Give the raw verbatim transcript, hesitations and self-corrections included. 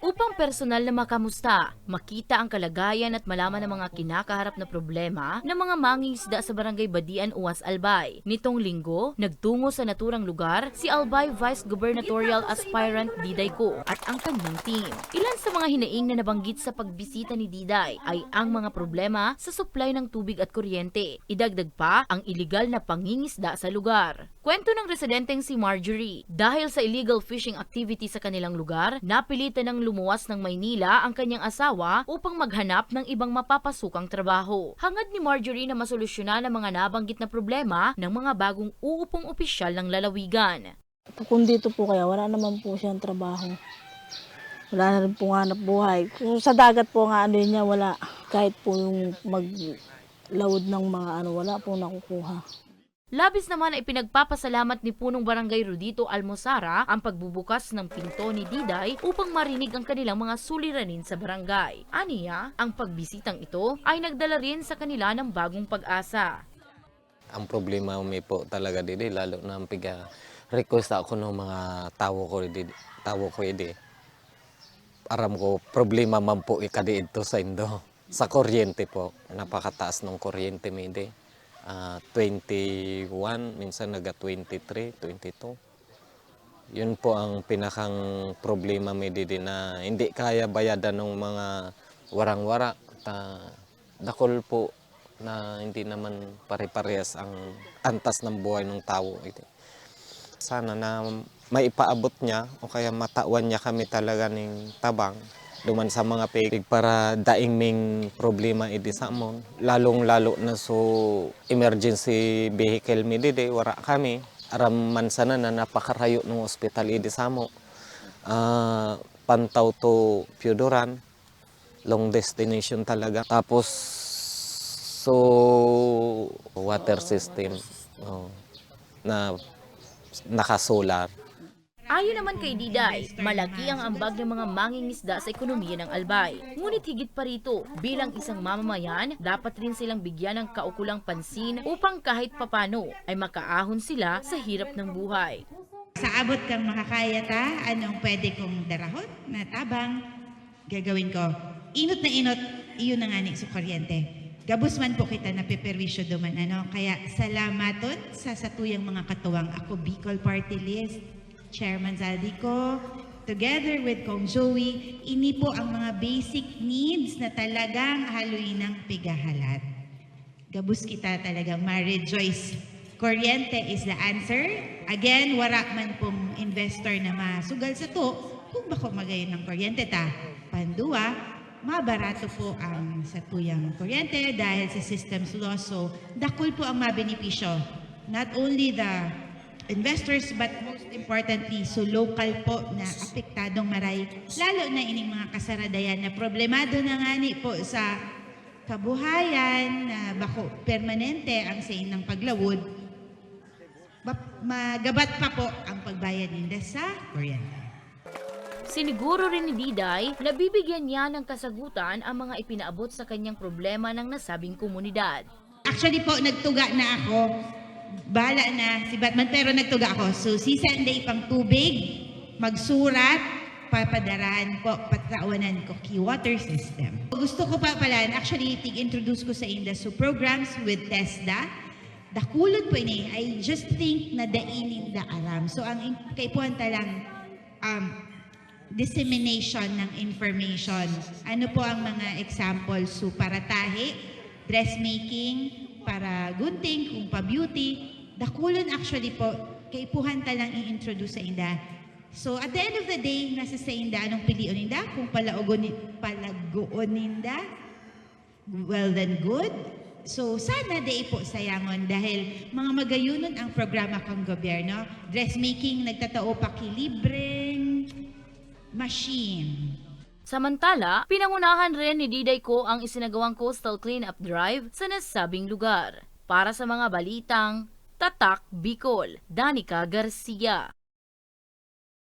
Upang personal na makamusta, makita ang kalagayan at malaman ang mga kinakaharap na problema ng mga mangingisda sa Barangay Badian, Uwas, Albay. Nitong linggo, nagtungo sa naturang lugar si Albay Vice Gubernatorial Aspirant Diday Co at ang kanyang team. Ilan sa mga hinaing na nabanggit sa pagbisita ni Diday ay ang mga problema sa supply ng tubig at kuryente. Idagdag pa ang iligal na pangingisda sa lugar. Kwento ng residenteng si Marjorie, dahil sa illegal fishing activity sa kanilang lugar, napilitan ng lumuwas ng Maynila ang kanyang asawa upang maghanap ng ibang mapapasukang trabaho. Hangad ni Marjorie na masolusyonan ang mga nabanggit na problema ng mga bagong uupong opisyal ng lalawigan. Kung dito po kaya, wala naman po siyang trabaho. Wala na rin pong hanap buhay. Kung sa dagat po nga, ano yun niya, wala. Kahit po yung maglaod ng mga ano, wala pong nakukuha. Labis naman na ipinagpapasalamat ni Punong Barangay Rudito Almosara ang pagbubukas ng pinto ni Diday upang marinig ang kanilang mga suliranin sa barangay. Aniya, ang pagbisitang ito ay nagdala rin sa kanila ng bagong pag-asa. Ang problema mi po talaga didi, lalo na ang piga-request ako ng mga tawo ko didi, tawo ko idi. Aram ko, problema man po ikadi idto sa indo. Sa kuryente po, napakataas ng kuryente mi idi. Ah, twenty-one, minsan naga twenty-three, twenty-two. Yun po ang pinakang problema mi didi na hindi kaya bayadan ng mga warang-wara. Ta, dakul po na hindi naman pare-parehas ang antas ng buhay ng tawo. Iti. Sana na maipaabot niya o kaya matawan niya kami talaga ning tabang duman sa mga pig para daing ming problema idi sa amon, lalong-lalo na so emergency vehicle mi didi, wara kami. Aram man sana na napakarayo ng ospital idi samo. Ah, Pantaw to Pioduran, long destination talaga. Tapos, so, water system, oh, na naka-solar. Ayon naman kay Diday, malaki ang ambag ng mga mangingisda sa ekonomiya ng Albay. Ngunit higit pa rito, bilang isang mamamayan, dapat rin silang bigyan ng kaukulang pansin upang kahit papano ay makaahon sila sa hirap ng buhay. Sa abot kang makakaya ta, anong pwede kong darahon na tabang gagawin ko? Inot na inot, iyon na ngani sa kuryente. Gabos man po kita napeperwisyo duman, ano? Kaya salamaton sa satuyang mga katuwang. Ako, Bicol Party List, Chairman Zaldy Co, together with Kong Joey, ini po ang mga basic needs na talagang haloynang pigahalat. Gabos kita talagang ma-rejoice. Kuryente is the answer. Again, wara man pong investor na masugal sato kung bako magayon ng kuryente ta. Panduwa, mabarato po ang satuyang kuryente dahil sa systems loss. So, dakul po ang mabenepisyo. Not only the investors, but most importantly, so local po na apektadong maray, lalo na ining mga kasaradayan na problemado na ngani po sa kabuhayan na bako permanente ang saindang paglawod, ba-, magabat pa po ang pagbayad ninda sa kuryente. Siniguro rin ni Diday na bibigyan niya ng kasagutan ang mga ipinaabot sa kanyang problema ng nasabing komunidad. Actually po, nagtuga na ako. Bahala na si Batman, pero nagtuga ako. So, si Sunday pang tubig, magsurat, papadarahan po, patawanan ko ki water system. Gusto ko pa pala, actually, tig-introduce ko sa inda. So, programs with TESDA, dakulon po ini. I just think na dai ninda aram. So, ang in-, kaipuhan ta lang, um, dissemination ng information. Ano po ang mga examples? So, para tahi, dressmaking, para gunting, kung pa-beauty, dakulon actually po, kaipuhan ta lang i-introduce sa inda. So, at the end of the day, nasa sa inda, anong pilion ninda? Kung palaogon ni-, palagoon ninda, well then good. So, sana dai po sayangon dahil mga magayunon ang programa kan gobyerno. Dressmaking, nagtatao pa ki libreng machine. Samantala, pinangunahan rin ni Diday Co ang isinagawang coastal cleanup drive sa nasabing lugar. Para sa mga balitang Tatak Bicol, Danica Garcia.